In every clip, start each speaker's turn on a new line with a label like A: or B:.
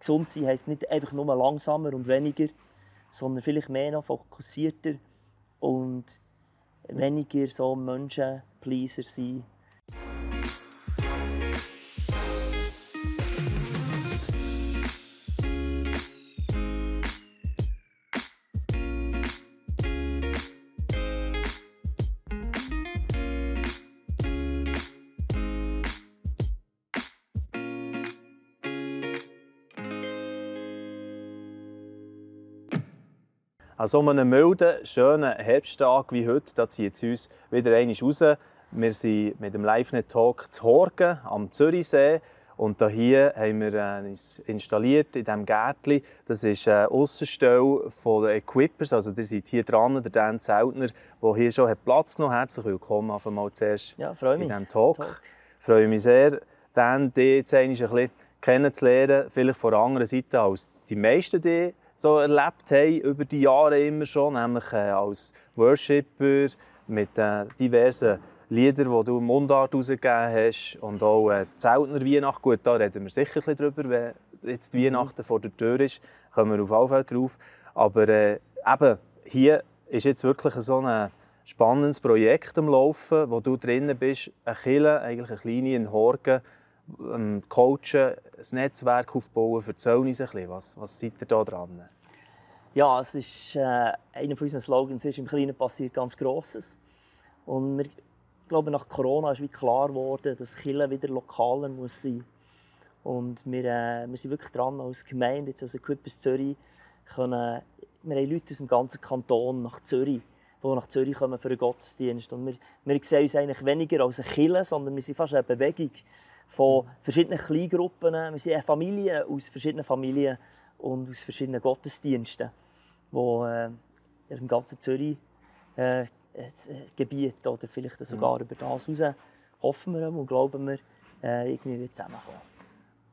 A: gesund sein heisst nicht einfach nur langsamer und weniger, sondern vielleicht mehr noch fokussierter und weniger so Menschenpleaser sein.
B: An so einem milden, schönen Herbsttag wie heute, da zieht es uns wieder einmal raus. Wir sind mit dem LiveNet-Talk zu Horgen am Zürichsee. Und hier haben wir uns installiert in diesem Gärtchen. Das ist eine Aussenstelle der Equippers. Also ihr seid hier dran, der Dan Zeltner, der hier schon Platz genommen hat. Herzlich willkommen auf einmal zuerst
A: Ja, freue mich.
B: in diesem Talk. Ich freue mich sehr, Dan, dich jetzt ein bisschen kennenzulernen. Vielleicht von der anderen Seite als die meisten, die so erlebt haben über die Jahre immer schon, nämlich als Worshipper mit diversen Liedern, die du im Mundart herausgegeben hast und auch Zeltner Weihnacht. Gut, da reden wir sicher ein bisschen drüber, wenn jetzt die Weihnachten vor der Tür ist, kommen wir auf jeden Fall drauf. Aber eben, hier ist jetzt wirklich so ein spannendes Projekt am Laufen, wo du drinnen bist, eine Kirche, eigentlich eine kleine in Horgen, coachen, ein Netzwerk aufbauen. Erzähl uns ein bisschen, was seid ihr da dran?
A: Ja, es ist, einer unserer Slogans ist, im Kleinen passiert ganz Grosses. Und wir glauben, nach Corona ist wie klar geworden, dass Kirche wieder lokaler muss sein muss. Und wir sind wirklich dran, als Gemeinde, jetzt als Equippers Zürich, wir haben Leute aus dem ganzen Kanton nach Zürich, die nach Zürich kommen für einen Gottesdienst. Und wir sehen uns eigentlich weniger als eine Kirche, sondern wir sind fast eine Bewegung von verschiedenen Kleingruppen. Wir sind eine Familie aus verschiedenen Familien und aus verschiedenen Gottesdiensten, die im ganzen Zürich Gebiet oder vielleicht sogar über das raus hoffen wir und glauben wir, irgendwie wird zusammenkommen.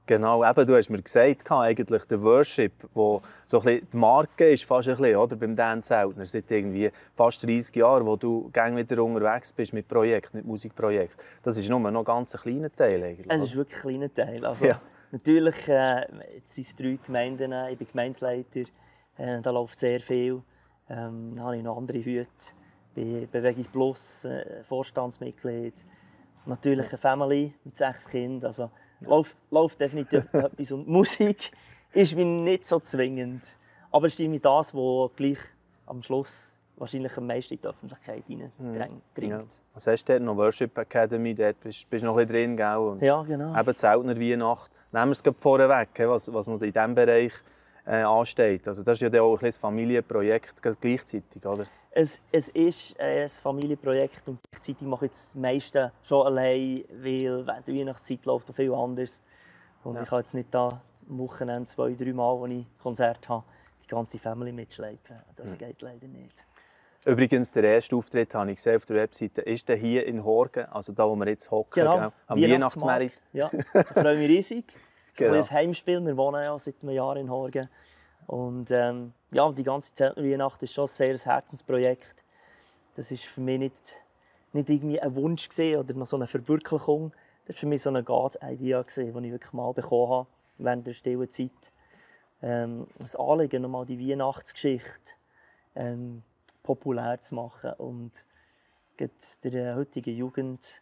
B: Genau, eben, du hast mir gesagt, eigentlich der Worship, wo so ein bisschen die Marke ist, fast ein bisschen, oder, beim Dan Zeltner, seit irgendwie fast 30 Jahren, wo du gerne wieder unterwegs bist mit Projekten, mit Musikprojekten. Das ist nur noch ganz ein kleiner Teil eigentlich.
A: Es ist wirklich ein kleiner Teil. Also,
B: ja.
A: Natürlich, jetzt sind es 3 Gemeinden, ich bin Gemeindeleiter, da läuft sehr viel. Dann habe ich noch andere Hüte, bin Bewegung Plus, Vorstandsmitglied. Natürlich eine Family mit 6 Kindern. Also, läuft definitiv etwas. Und Musik ist mir nicht so zwingend. Aber es ist irgendwie das, was gleich am Schluss wahrscheinlich am meisten in die Öffentlichkeit hineindringt.
B: Ja. Was hast du dort noch? Worship Academy, dort bist du noch ein bisschen drin, gell? Und
A: ja, genau.
B: Eben Zeltner Weihnacht. Nehmen wir es vorweg, was noch in diesem Bereich ansteht. Also das ist ja auch ein Familienprojekt gleichzeitig, oder?
A: Es ist ein Familienprojekt und gleichzeitig mache ich das meiste schon allein, weil während der Weihnachtszeit läuft noch viel anders. Und ich kann jetzt nicht da am Wochenende 2-3 Mal, wo ich Konzert habe, die ganze Family mitschleifen. Das geht leider nicht.
B: Übrigens, der erste Auftritt, habe ich gesehen auf der Webseite, ist hier in Horgen, also da, wo wir jetzt hocken,
A: genau,
B: am Weihnachtsmarkt.
A: Ja, da freue ich mich riesig. Das ist
B: genau.
A: ein Heimspiel, wir wohnen ja seit einem Jahr in Horgen. Und ja, die ganze Zeltner Weihnacht ist schon ein sehr Herzensprojekt. Das war für mich nicht irgendwie ein Wunsch oder noch so eine Verwirklichung. Das war für mich so eine God-Idea, die ich wirklich mal bekommen habe während der stillen Zeit. Das Anliegen, nochmal die Weihnachtsgeschichte populär zu machen und der heutigen Jugend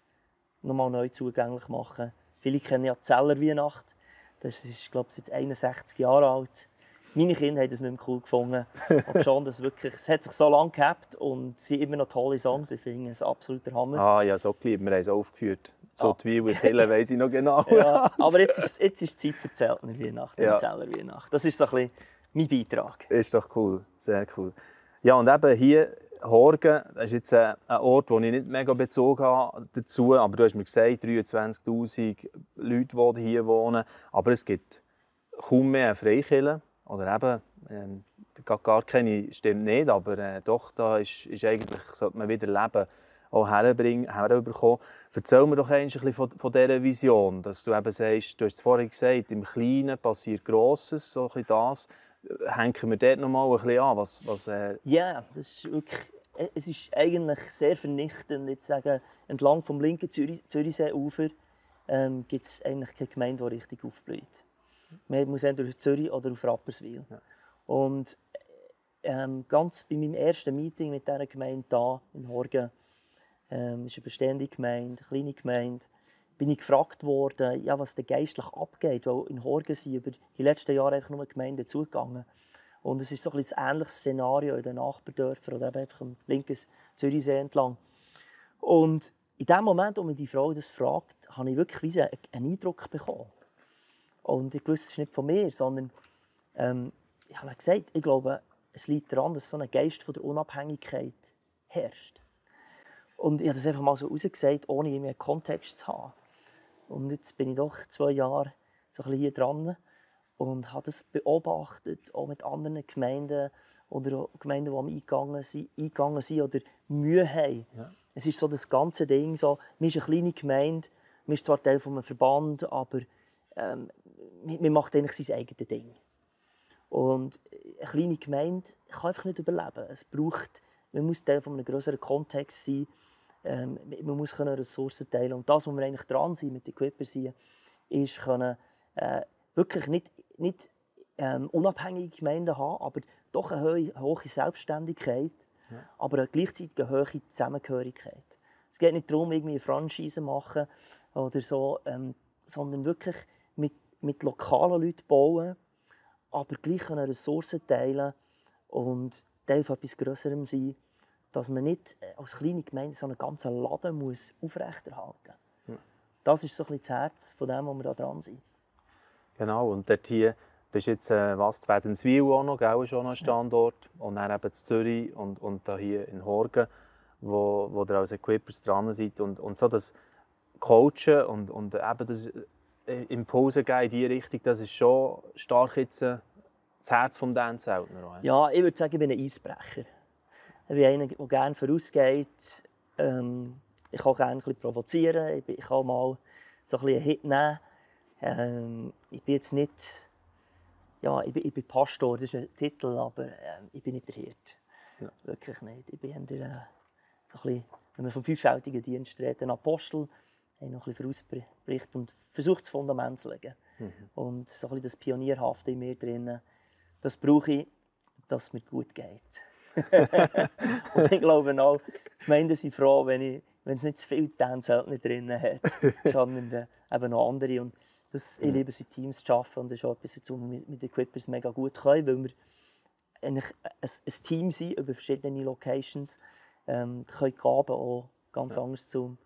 A: nochmal neu zugänglich machen. Viele kennen ja die Zeller Weihnacht. Das ist, glaube ich, jetzt 61 Jahre alt. Meine Kinder haben das nicht mehr cool gefunden. Aber schon, das wirklich, es hat sich so lange gehabt und es sind immer noch tolle Songs. Ich finde es absoluter Hammer.
B: Ah ja, so geliebt. Wir haben es aufgeführt. So die Wie und Hille weiss ich noch genau.
A: Ja, aber jetzt ist Zeit für die Zeltner Weihnacht,
B: ja.
A: die Zeller Weihnacht. Das ist so ein bisschen mein Beitrag.
B: Ist doch cool, sehr cool. Ja, und eben hier Horgen, das ist jetzt ein Ort, wo ich nicht mega Bezug habe dazu, aber du hast mir gesagt, 23'000 Leute, die hier wohnen, aber es gibt kaum mehr eine Freikirche, oder eben, gar keine stimmt nicht, aber doch, da ist eigentlich, sollte man wieder Leben auch herüberkommen. Erzähl mir doch ein bisschen von dieser Vision, dass du eben sagst, du hast es vorhin gesagt, im Kleinen passiert Grosses, so ein bisschen das. Hängen wir dort noch mal ein bisschen an?
A: Ja, das ist wirklich, es ist eigentlich sehr vernichtend. Jetzt sagen, entlang vom linken Zürichseeufer gibt es eigentlich keine Gemeinde, die richtig aufblüht. Man muss entweder auf Zürich oder auf Rapperswil.
B: Ja.
A: Und ganz bei meinem ersten Meeting mit dieser Gemeinde hier in Horgen, ist eine bestehende Gemeinde, eine kleine Gemeinde, bin ich gefragt worden, ja, was da geistlich abgeht. Weil in Horgen sind über die letzten Jahre einfach nur Gemeinden zugegangen. Und es ist so ein ähnliches Szenario in den Nachbardörfern oder eben einfach am linken Zürichsee entlang. Und in dem Moment, wo mich die Frau das fragt, habe ich wirklich wie einen Eindruck bekommen. Und ich wusste, es ist nicht von mir, sondern ich habe gesagt, ich glaube, es liegt daran, dass so ein Geist von der Unabhängigkeit herrscht. Und ich habe das einfach mal so rausgesagt, ohne irgendwie einen Kontext zu haben. Und jetzt bin ich doch 2 Jahre so ein bisschen hier dran und habe das beobachtet, auch mit anderen Gemeinden oder Gemeinden, die eingegangen sind oder Mühe haben. Ja. Es ist so das ganze Ding, so, man ist eine kleine Gemeinde, man ist zwar Teil eines Verbands, aber man macht eigentlich sein eigenes Ding. Und eine kleine Gemeinde kann einfach nicht überleben. Man muss Teil eines größeren Kontexts sein, man muss Ressourcen teilen. Und das, wo wir eigentlich dran sind mit den Equippers, ist wirklich nicht unabhängige Gemeinden haben, aber doch eine hohe Selbstständigkeit, aber gleichzeitig eine hohe Zusammengehörigkeit. Es geht nicht darum, irgendwie eine Franchise machen oder so, sondern wirklich mit lokalen Leuten bauen, aber gleich Ressourcen teilen und Teil von etwas Größerem sein, dass man nicht als kleine Gemeinde so einen ganzen Laden muss aufrechterhalten muss. Das ist so ein bisschen das Herz von dem, wo wir da dran sind.
B: Genau, und dort hier bist du jetzt zu Wädenswil auch noch, gell, ist auch noch ein Standort. Ja. Und dann eben in Zürich und da hier in Horgen, wo ihr als Equippers dran seid. Und so das Coachen und eben das Impulse geben in diese Richtung, das ist schon stark jetzt das Herz des Dan Zeltner.
A: Ja, ich würde sagen, ich bin ein Eisbrecher. Ich bin einer, der gerne vorausgeht. Ich kann gerne ein bisschen provozieren. Ich kann mal so ein bisschen einen Hit nehmen. Ich bin jetzt nicht... Ja, ich bin Pastor, das ist ein Titel, aber ich bin nicht der Hirt. Ja. Wirklich nicht. Ich bin eher, so ein bisschen, wenn man vom fünffältigen Dienst redet, ein Apostel, noch ein bisschen vorausbricht und versucht, das Fundament zu legen. Mhm. Und so ein bisschen das Pionierhafte in mir drin, das brauche ich, dass es mir gut geht. Und ich glaube auch, die Gemeinden sind froh, wenn es nicht zu viel Dan Zeltner drin hat, sondern eben noch andere. Und ich liebe es, in Teams zu arbeiten, und das ist auch etwas, was wir mit Equippers mega gut können, weil wir eigentlich ein Team sind über verschiedene Locations, können die Gaben auch ganz anders zum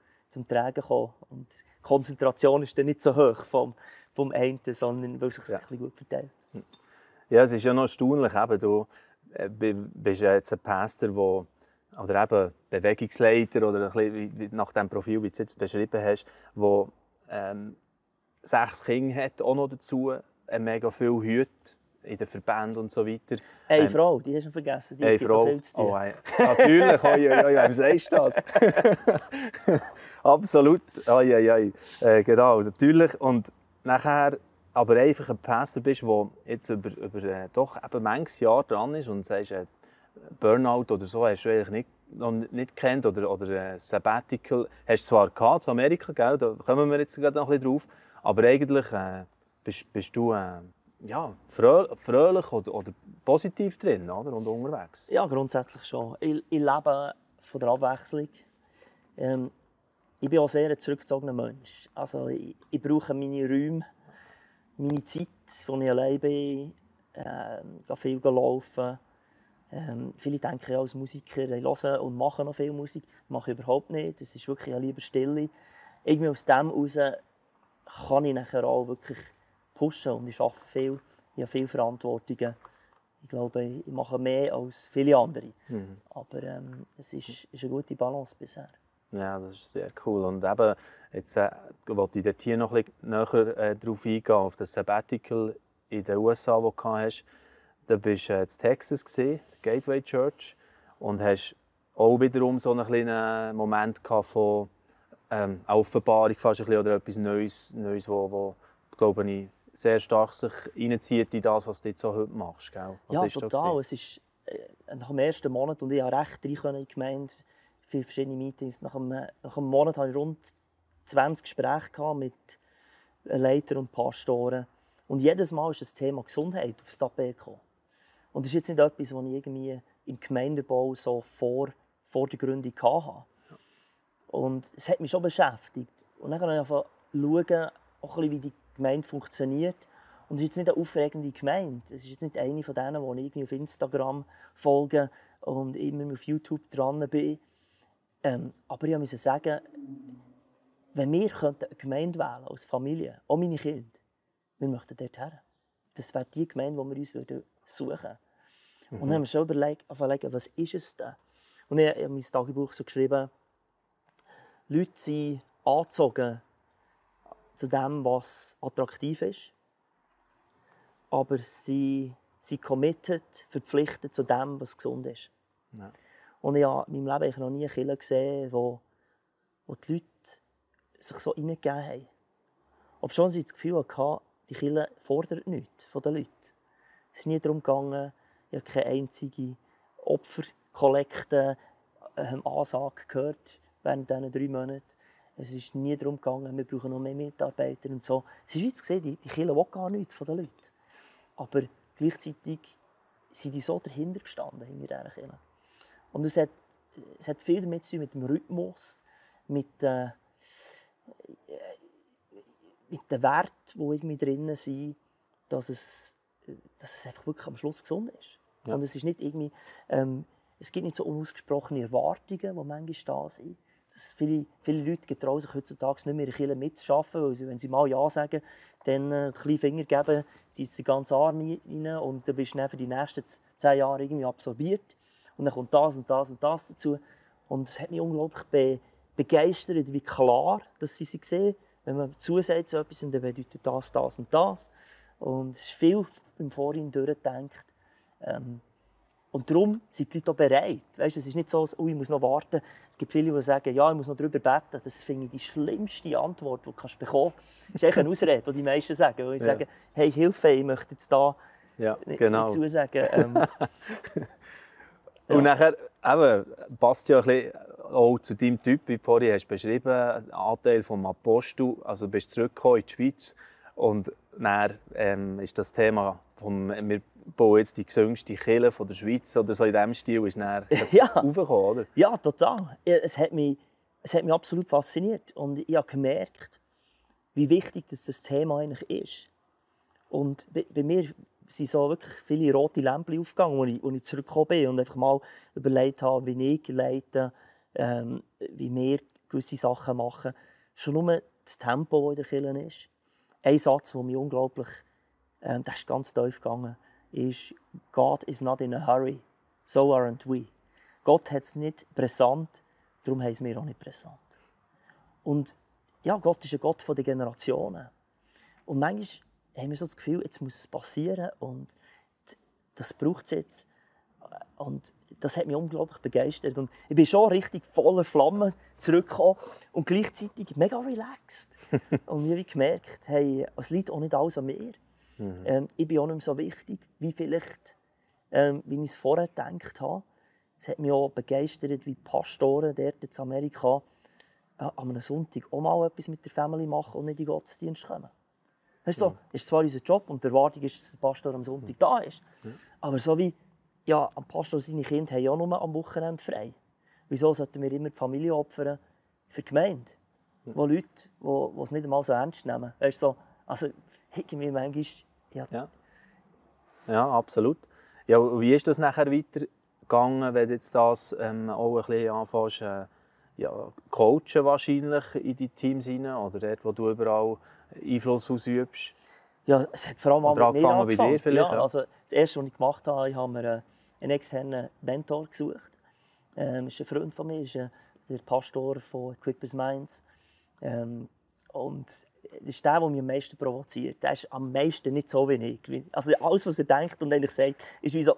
A: Tragen kommen. Und die Konzentration ist dann nicht so hoch vom einen, sondern weil es sich ein bisschen gut verteilt.
B: Ja, es ist ja noch erstaunlich, eben, du bist jetzt ein Pastor, oder eben Bewegungsleiter, oder ein bisschen nach dem Profil, wie du es jetzt beschrieben hast, wo 6 Kinder hat, auch noch dazu, mega viele Hüte in den Verbänden und so weiter.
A: Eine Frau, die hast du vergessen, die hat viel zu tun.
B: Oh, natürlich, wem sagst du das? Absolut, genau, natürlich. Und nachher aber einfach ein Pastor bist, der jetzt über doch eben manches Jahr dran ist und sagst, Burnout oder so hast du eigentlich noch nicht gekannt oder Sabbatical hast du zwar gehabt, in Amerika, gell? Da kommen wir jetzt gerade noch ein bisschen drauf, aber eigentlich bist du fröhlich oder positiv drin, oder? Und unterwegs.
A: Ja, grundsätzlich schon. Ich lebe von der Abwechslung. Ich bin auch sehr ein zurückgezogener Mensch. Also ich brauche meine Räume, meine Zeit, wo ich allein bin, gehe viel laufen. Viele denken ja als Musiker, ich höre und mache noch viel Musik. Das mache ich überhaupt nicht. Das ist wirklich lieber Stille. Irgendwie aus dem heraus kann ich nachher auch wirklich pushen und ich arbeite viel. Ich habe viele Verantwortungen. Ich glaube, ich mache mehr als viele andere. Mhm. Aber es ist eine gute Balance bisher.
B: Ja, das ist sehr cool. Und eben, jetzt wollte ich dort hier noch ein bisschen näher darauf eingehen, auf das Sabbatical in den USA, das du hast. Da warst du in Texas, Gateway Church, und hast auch wiederum so einen kleinen Moment von Offenbarung fast ein bisschen, oder etwas Neues, wo glaube ich, sehr stark sich reinzieht in das, was du jetzt so heute machst. Gell?
A: Ja, total. Es ist nach dem ersten Monat, und ich habe recht rein in die Gemeinde, viele verschiedene Meetings. Nach einem Monat hatte ich rund 20 Gespräche mit Leitern und Pastoren. Und jedes Mal ist das Thema Gesundheit aufs Tapet gekommen. Und das ist jetzt nicht etwas, was ich irgendwie im Gemeindebau so vordergründig hatte. Und es hat mich schon beschäftigt. Und dann kann ich einfach schauen, auch ein bisschen, wie die Gemeinde funktioniert. Und es ist jetzt nicht eine aufregende Gemeinde. Es ist jetzt nicht eine von denen, die ich irgendwie auf Instagram folge und immer auf YouTube dran bin. Aber ich musste sagen, wenn wir eine Gemeinde wählen als Familie, auch meine Kinder, wir möchten dort her. Das wäre die Gemeinde, die wir uns suchen würden. Und dann haben wir schon überlegt, was ist es denn? Und ich habe in mein Tagebuch so geschrieben, Leute sind angezogen zu dem, was attraktiv ist, aber sie sind committed, verpflichtet zu dem, was gesund ist. Ja. Und ich habe in meinem Leben noch nie eine Kirche gesehen, wo die Leute sich so hineingegeben haben. Obwohl sie das Gefühl hatten, die Kirche fordert nichts von den Leuten. Es ist nie darum gegangen, ich habe keine einzige Opferkollekte Ansage gehört während diesen 3 Monaten. Es ist nie darum gegangen, wir brauchen noch mehr Mitarbeiter und so. Es ist wie zu sehen, die Kirche will gar nichts von den Leuten. Aber gleichzeitig sind die so dahinter gestanden, hinter dieser Kirche. Und es hat viel damit zu tun mit dem Rhythmus, mit den Werten, die irgendwie drin sind, dass es einfach wirklich am Schluss gesund ist. Ja. Und es ist nicht irgendwie, es gibt nicht so unausgesprochene Erwartungen, die manchmal da sind. Dass viele Leute getrauen sich heutzutage nicht mehr in der Kirche mitzuarbeiten, weil sie, wenn sie mal Ja sagen, dann einen kleinen Finger geben, ziehen sie den ganzen Arm rein und dann bist du dann für die nächsten 10 Jahre irgendwie absorbiert. Und dann kommt das und das und das dazu. Und es hat mich unglaublich begeistert, wie klar dass sie sehen. Wenn man zusagt zu etwas, dann bedeutet das, das und das. Und es ist viel im Vorhinein durchgedacht. Und darum sind die Leute auch bereit. Weißt, es ist nicht so, ich muss noch warten. Es gibt viele, die sagen, ja, ich muss noch darüber beten. Das finde ich die schlimmste Antwort, die du bekommen kannst. Das ist eigentlich eine Ausrede, die die meisten sagen. Die sagen, hey, Hilfe, ich möchte jetzt da nicht zusagen.
B: Und nachher passt ja ein bisschen auch zu deinem Typ, wie du vorhin hast beschrieben, ein Anteil vom Apostel. Also bist du zurückgekommen in die Schweiz und dann ist das Thema wir bauen jetzt die gesüngste Kirche von der Schweiz oder so in diesem Stil, ist dann aufgekommen, oder?
A: Ja, total. Es hat mich absolut fasziniert und ich habe gemerkt, wie wichtig das Thema eigentlich ist. Und bei mir sind so wirklich viele rote Lämpchen aufgegangen, als ich zurückgekommen bin und einfach mal überlegt habe, wie ich leite, wie wir gewisse Sachen machen. Schon nur das Tempo, das in der Kirche ist. Ein Satz, der mich unglaublich, der ist ganz tief gegangen, ist «God is not in a hurry, so aren't we». Gott hat es nicht brisant, darum haben wir auch nicht brisant. Und ja, Gott ist ein Gott der Generationen. Und manchmal haben wir so das Gefühl, jetzt muss es passieren und das braucht es jetzt. Und das hat mich unglaublich begeistert. Und ich bin schon richtig voller Flammen zurückgekommen und gleichzeitig mega relaxed. Und ich habe gemerkt, hey, es liegt auch nicht alles an mir. Ich bin auch nicht mehr so wichtig, wie vielleicht, wie ich es vorher gedacht habe. Es hat mich auch begeistert, wie Pastoren dort in Amerika an einem Sonntag auch mal etwas mit der Familie machen und nicht in den Gottesdienst kommen. Weißt du, ist zwar unser Job und die Erwartung ist, dass der Pastor am Sonntag da ist. Aber so wie am Pastor seine Kinder haben ja nur am Wochenende frei. Wieso sollten wir immer die Familie opfern für die Gemeinde? Wo Leute, die es nicht einmal so ernst nehmen. Weißt du, also irgendwie manchmal...
B: Ja, absolut. Ja, wie ist das nachher weitergegangen, wenn du jetzt das auch ein bisschen anfängst, coachen wahrscheinlich in die Teams hinein oder dort, wo du überall Einfluss ausübst?
A: Ja, es hat vor allem auch mit mir angefangen.
B: Bei dir vielleicht,
A: ja. Also das Erste, was ich gemacht habe, ich habe mir einen externen Mentor gesucht. Ist ein Freund von mir, ist der Pastor von Equippers Minds. Und das ist der mich am meisten provoziert. Der ist am meisten nicht so wie ich. Also alles, was er denkt und eigentlich sagt, ist wie so,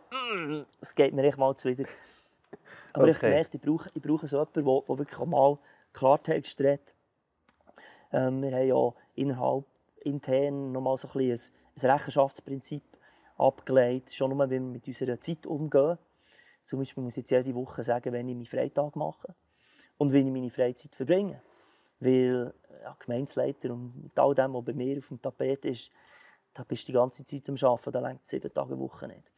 A: es geht mir echt mal zuwider. Aber ich merke, ich brauche so jemanden, der wirklich auch mal Klartext redet. Wir haben ja intern noch mal so ein Rechenschaftsprinzip abgelegt, schon nur, wie wir mit unserer Zeit umgehen. Zum Beispiel muss ich jetzt jede Woche sagen, wenn ich meinen Freitag mache und wie ich meine Freizeit verbringe. Weil Gemeindeleiter und mit all dem, was bei mir auf dem Tapet ist, da bist du die ganze Zeit am Arbeiten, da reicht 7 Tage Woche nicht.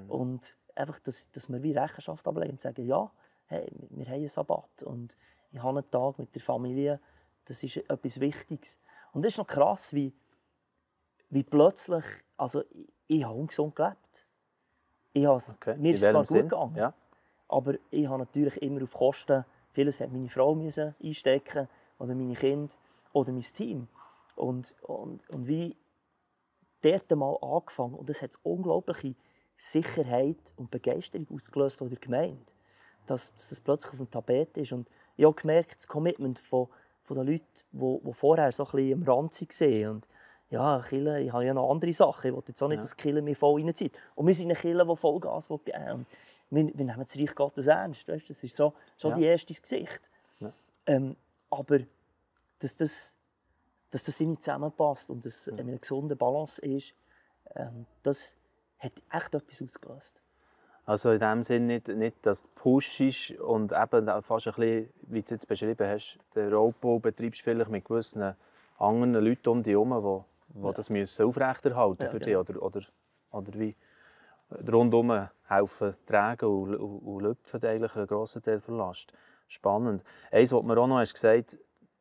A: Und einfach, dass wir wie Rechenschaft ablegen und sagen, ja, hey, wir haben einen Sabbat und ich habe einen Tag mit der Familie, das ist etwas Wichtiges. Und das ist noch krass, wie plötzlich, also ich habe ungesund gelebt. Mir ist es zwar gut gegangen, ja. Aber ich habe natürlich immer auf Kosten, vieles hat meine Frau müssen einstecken oder meine Kinder oder mein Team. Und wie dort mal angefangen und es hat unglaubliche Sicherheit und Begeisterung ausgelöst in der Gemeinde, dass das plötzlich auf dem Tapet ist. Und ich habe gemerkt, das Commitment von den Leuten, die vorher so ein bisschen am Rand waren. Und ja, Kirche, ich habe ja noch andere Sachen. Ich will jetzt auch nicht, dass die Kirche mir voll reinzieht. Und wir sind eine Kirche, die Vollgas geben will. Wir nehmen das Reich Gottes ernst. Weißt? Das ist so die erste Gesicht. Ja. Aber dass das irgendwie zusammenpasst und dass eine gesunde Balance ist, das hat echt etwas ausgelöst.
B: Also in dem Sinne nicht, dass du pushst und eben fast ein bisschen, wie du es jetzt beschrieben hast, den Raubbau betreibst vielleicht mit gewissen anderen Leuten um dich herum, die das müssen aufrechterhalten für dich oder wie rundum helfen, tragen und lüpfen eigentlich einen grossen Teil der Last. Spannend. Eins, was du mir auch noch hast gesagt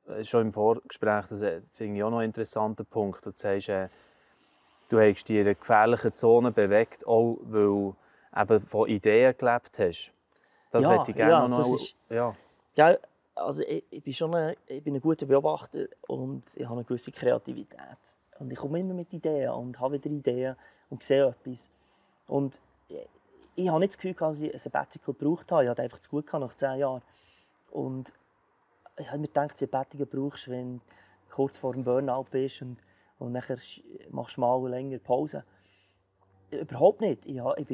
B: hast, schon im Vorgespräch, das finde ich auch noch einen interessanten Punkt. Du sagst, du hast dich in einer gefährlichen Zone bewegt, auch weil du eben von Ideen gelebt hast. Das möchte ich gerne noch.
A: Ja, also ich bin ein guter Beobachter und ich habe eine gewisse Kreativität. Und ich komme immer mit Ideen und habe wieder Ideen und sehe etwas. Und ich habe nicht das Gefühl, dass ich ein Sabbatical gebraucht habe. Ich hatte einfach zu gut nach 10 Jahren. Und ich habe mir gedacht, Sabbatical brauchst du, wenn du kurz vor dem Burnout bist und nachher machst du mal länger Pause. Überhaupt nicht. Ich hatte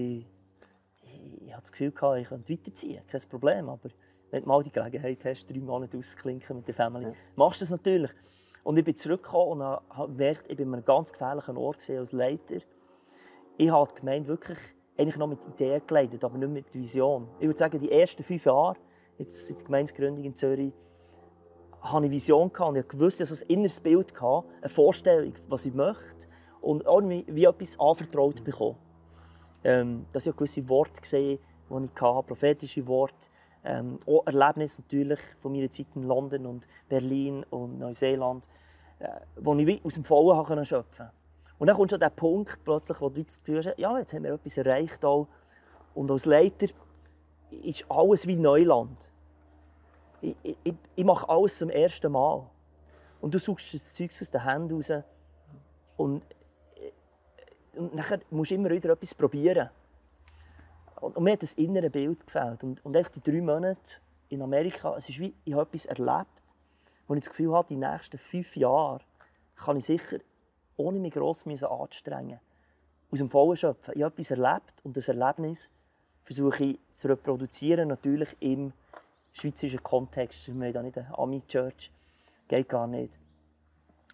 A: das Gefühl, ich könnte weiterziehen, kein Problem. Aber wenn du mal die Gelegenheit hast, 3 Monate auszuklinken mit der Familie, machst du das natürlich. Und ich bin zurückgekommen und habe gemerkt, ich war an einem ganz gefährlichen Ort als Leiter. Ich habe die Gemeinde wirklich eigentlich noch mit Ideen geleitet, aber nicht mit Vision. Ich würde sagen, die ersten 5 Jahre, jetzt seit der Gemeindegründung in Zürich, hatte ich Vision und ich wusste, dass ich ein inneres Bild hatte, eine Vorstellung, was ich möchte und auch wie etwas anvertraut bekommen. Dass ich auch gewisse Worte gesehen, die ich hatte, prophetische Worte, auch Erlebnisse natürlich von meiner Zeit in London und Berlin und Neuseeland, wo ich aus dem Vollen schöpfen konnte. Und dann kommt schon der Punkt, plötzlich, wo du das Gefühl hast, ja, jetzt haben wir etwas erreicht. Auch. Und als Leiter ist alles wie Neuland. Ich mache alles zum ersten Mal. Und du suchst das Zeug aus den Händen raus. Und nachher musst du immer wieder etwas probieren. Und mir hat das innere Bild gefällt. Und echt die 3 Monate in Amerika, es ist wie, ich habe etwas erlebt, wo ich das Gefühl habe, die nächsten 5 Jahre kann ich sicher, ohne mich gross anzustrengen, aus dem Vollen schöpfen. Ich habe etwas erlebt und das Erlebnis versuche ich zu reproduzieren, natürlich im schweizerischen Kontext. Wir haben hier nicht eine Ami-Church, geht gar nicht.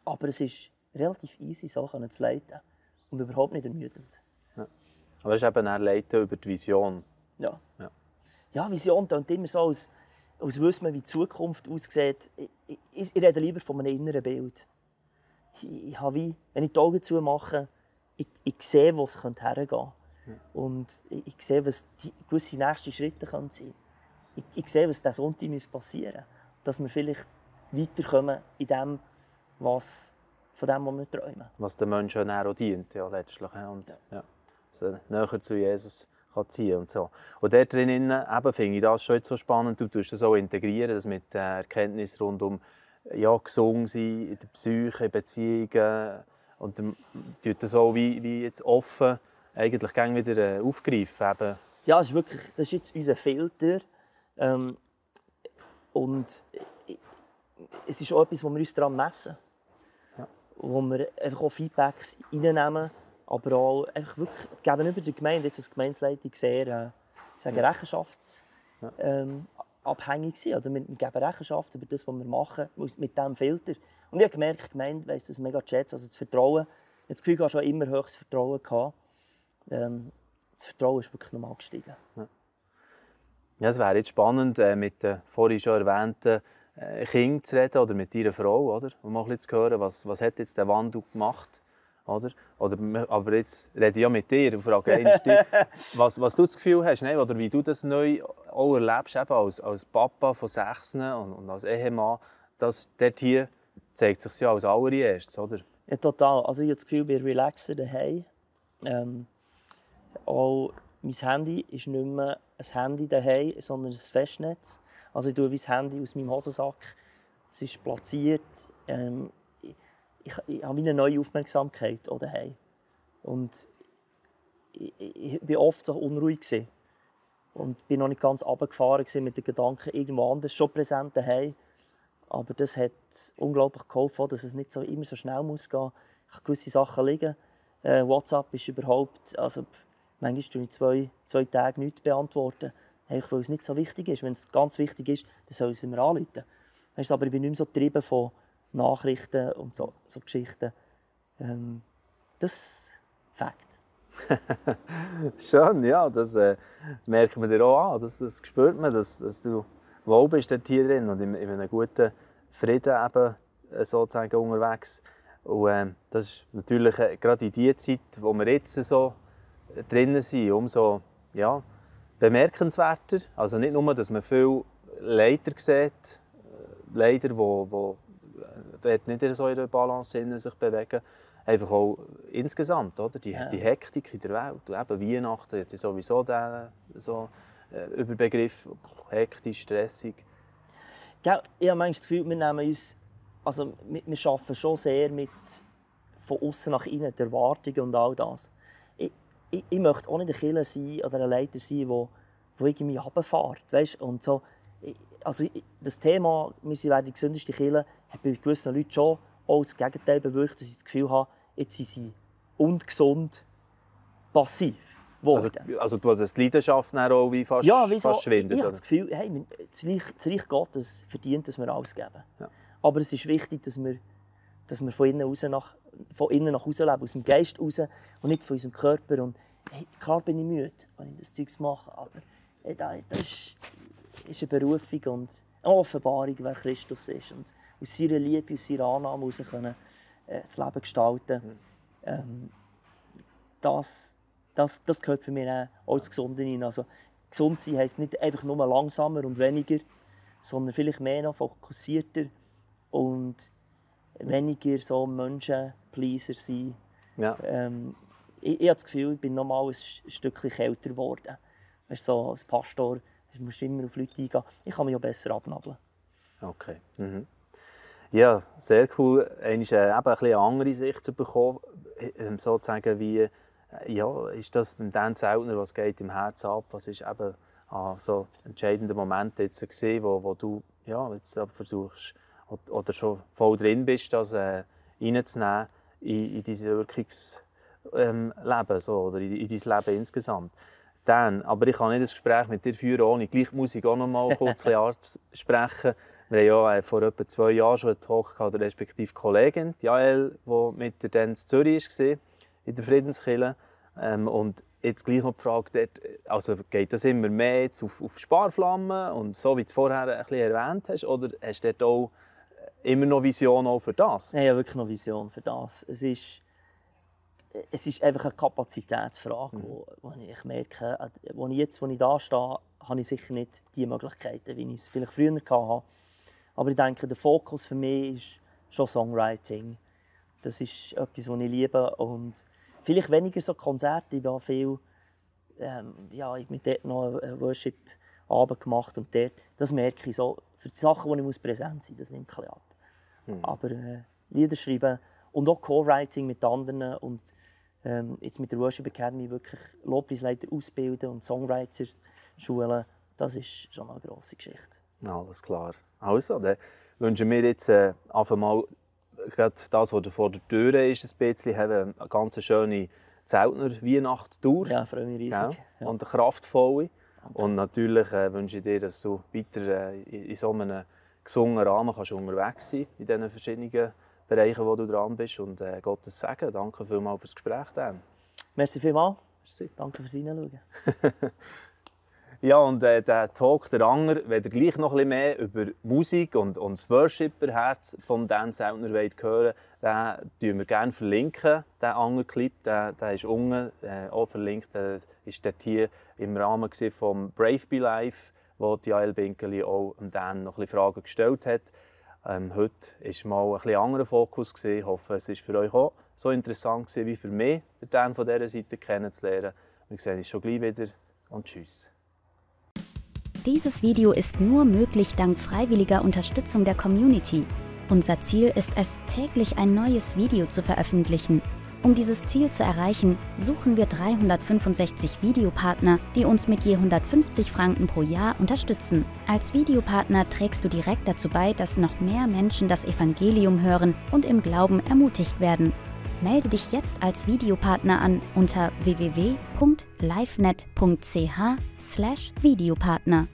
A: Aber es ist relativ easy, so zu leiten und überhaupt nicht ermüdend.
B: Ja. Aber es ist eben ein Leiten über die Vision.
A: Ja, Vision klingt immer so, als wüsste man, wie die Zukunft aussieht. Ich rede lieber von einem inneren Bild. Ich habe wie, wenn ich die Augen zumache, ich sehe, wo es hergehen könnte. Ja. Und ich sehe, was die gewisse nächsten Schritte sein können. Ich sehe, was diesen Sonntag passieren muss. Dass wir vielleicht weiterkommen in dem, was wir träumen.
B: Was den Menschen auch dient, ja, letztlich. Und, so näher zu Jesus kann ziehen und so. Und dort drinnen finde ich das schon so spannend. Du tust das auch integrieren, das mit der Erkenntnis rund um gesund sein, in der Psyche, in Beziehungen. Und dann tut das auch wie jetzt offen eigentlich wieder aufgreifen. Eben.
A: Ja, das ist jetzt unser Filter. Und es ist auch etwas, wo wir uns daran messen. Ja. Wo wir einfach auch Feedbacks reinnehmen, aber auch einfach wirklich gegenüber der Gemeinde, jetzt als Gemeindeleitung sehr rechenschaftsabhängig sind. Oder wir geben Rechenschaft über das, was wir machen, mit diesem Filter. Und ich habe gemerkt, die Gemeinde weiss das mega schätzen. Also das Vertrauen, ich habe das Gefühl, ich habe schon immer höchstes Vertrauen gehabt. Das Vertrauen ist wirklich nochmal gestiegen.
B: Ja, es wäre jetzt spannend, mit den vorhin schon erwähnten Kindern zu reden oder mit deiner Frau, oder? Um mal ein bisschen zu hören, was hat jetzt der Wandel gemacht Aber jetzt rede ich ja mit dir und frage einmal dich, was du das Gefühl hast, ne? Oder wie du das neu auch erlebst, eben als Papa von 6 und als Ehemann, dass dort hier zeigt sich ja als allererstes, oder?
A: Ja, total. Also ich habe das Gefühl, ich bin relaxer daheim. Auch mein Handy ist nicht mehr ein Handy daheim, sondern ein Festnetz. Also ich tue mein Handy aus meinem Hosensack. Es ist platziert. Ich habe eine neue Aufmerksamkeit auch daheim. Und ich war oft so unruhig gewesen. Und bin noch nicht ganz runtergefahren mit den Gedanken irgendwo anders, schon präsent daheim. Aber das hat unglaublich geholfen, dass es nicht so immer so schnell muss gehen. Ich habe gewisse Sachen liegen. WhatsApp ist überhaupt, also manchmal tue ich zwei Tage nichts beantworten, weil es nicht so wichtig ist. Wenn es ganz wichtig ist, dann soll sie mir anrufen. Weißt, aber ich bin nicht mehr so getrieben von Nachrichten und so Geschichten. Das ist Fakt.
B: Schön, ja, das merkt man dir auch an. Das spürt man, dass du wohl bist dort hier drin und in einem guten Frieden eben, sozusagen unterwegs. Und das ist natürlich gerade in dieser Zeit, wo wir jetzt so drinnen sind, umso ja, bemerkenswerter. Also nicht nur, dass man viele Leiter sieht, Leiter, die dort nicht so in der Balance sich bewegen, einfach auch insgesamt, oder? Die Hektik in der Welt. Und eben Weihnachten hat sowieso den so, Überbegriff, hektisch, stressig.
A: Ja, ich habe manchmal das Gefühl, wir nehmen uns, also wir arbeiten schon sehr mit von außen nach innen, die Erwartungen und all das. Ich möchte auch nicht ein Killer sein oder ein Leiter sein, der irgendwie runterfährt. Weißt? Und so, also das Thema, wir werden die gesündeste Kirche, hat bei gewissen Leuten schon auch das Gegenteil bewirkt, dass ich das Gefühl habe, jetzt sind sie ungesund passiv geworden.
B: Also dass die Leidenschaft dann auch wie fast schwindet?
A: Ich habe das Gefühl, hey, das Reich Gottes verdient, dass wir alles geben.
B: Ja.
A: Aber es ist wichtig, dass wir von innen nach außen leben, aus dem Geist raus und nicht von unserem Körper. Und, hey, klar bin ich müde, wenn ich das Zeug mache, aber hey, das ist eine Berufung und eine Offenbarung, wer Christus ist. Und aus seiner Liebe, aus seiner Annahme heraus können das Leben gestalten. Das gehört für mich auch das Gesunde rein. Also, gesund sein heisst nicht einfach nur langsamer und weniger, sondern vielleicht mehr noch fokussierter und weniger so Menschenpleaser sein. Ja. Ich habe das Gefühl, ich bin noch mal ein Stückchen kälter geworden. Weißt, so als Pastor musst du immer auf Leute eingehen. Ich kann mich auch besser abnabeln.
B: Okay. Mhm. Ja, sehr cool. Eine andere Sicht zu bekommen, sozusagen wie ja, ist das mit Dan Zeltner, was geht im Herzen ab? Was ist eben so entscheidende Momente jetzt gesehen, wo du ja, jetzt versuchst oder schon voll drin bist, das reinzunehmen in dein Wirkungsleben so, oder in dein Leben insgesamt. Dan, aber ich kann nicht ein Gespräch mit dir führen, ohne gleich Musik auch noch mal kurz anzusprechen. Wir haben ja vor etwa 2 Jahren schon einen Talk gehabt, respektive Kollegin, die Jael, die mit der Dan in Zürich war, in der Friedenskirche. Und jetzt gleich noch die Frage, also geht das immer mehr jetzt auf Sparflammen, und so wie du vorher ein bisschen erwähnt hast, oder hast du dort auch immer noch Vision auch für das?
A: Nein, ich habe wirklich noch Vision für das. Es ist einfach eine Kapazitätsfrage, wo ich merke, wo ich da stehe, habe ich sicher nicht die Möglichkeiten, wie ich es vielleicht früher hatte. Aber ich denke, der Fokus für mich ist schon Songwriting. Das ist etwas, was ich liebe. Und vielleicht weniger so Konzerte. Ich habe viel, ich habe dort noch einen Worship-Abend gemacht. Und dort, das merke ich so. Für die Sachen, wo ich präsent sein muss, das nimmt ein bisschen ab. Aber Lieder schreiben und auch Co-Writing mit anderen. Und jetzt mit der Worship Academy wirklich Lobpreisleiter ausbilden und Songwriter schulen, das ist schon eine grosse Geschichte.
B: Alles klar. Also, dann wünschen wir jetzt einfach mal gerade das, was vor der Tür ist, ein bisschen, haben eine ganz schöne Zeltner-Weihnachtstour.
A: Ja, freue mich riesig.
B: Ja. Und eine kraftvolle. Okay. Und natürlich wünsche ich dir, dass du weiter in so einem gesungenen Rahmen kannst unterwegs sein in diesen verschiedenen Bereichen, wo du dran bist. Und Gottes Segen. Danke vielmals für das Gespräch, Dan.
A: Merci vielmals. Merci. Danke fürs Hineinschauen.
B: Ja, und der Talk, der Anger, wenn ihr gleich noch ein bisschen mehr über Musik und das Worshipper-Herz von Dan Zeltner hören wollt, den verlinken wir gerne verlinken, den Anger-Clip. Der ist unten auch verlinkt. Der war dort hier im Rahmen vom Brave Be Life, wo die Jael Binkeli auch Dan noch ein bisschen Fragen gestellt hat. Heute war mal ein bisschen anderer Fokus. Ich hoffe, es war für euch auch so interessant wie für mich, den Dan von dieser Seite kennenzulernen. Wir sehen uns schon gleich wieder und tschüss.
C: Dieses Video ist nur möglich dank freiwilliger Unterstützung der Community. Unser Ziel ist es, täglich ein neues Video zu veröffentlichen. Um dieses Ziel zu erreichen, suchen wir 365 Videopartner, die uns mit je 150 Franken pro Jahr unterstützen. Als Videopartner trägst du direkt dazu bei, dass noch mehr Menschen das Evangelium hören und im Glauben ermutigt werden. Melde dich jetzt als Videopartner an unter www.livenet.ch/Videopartner.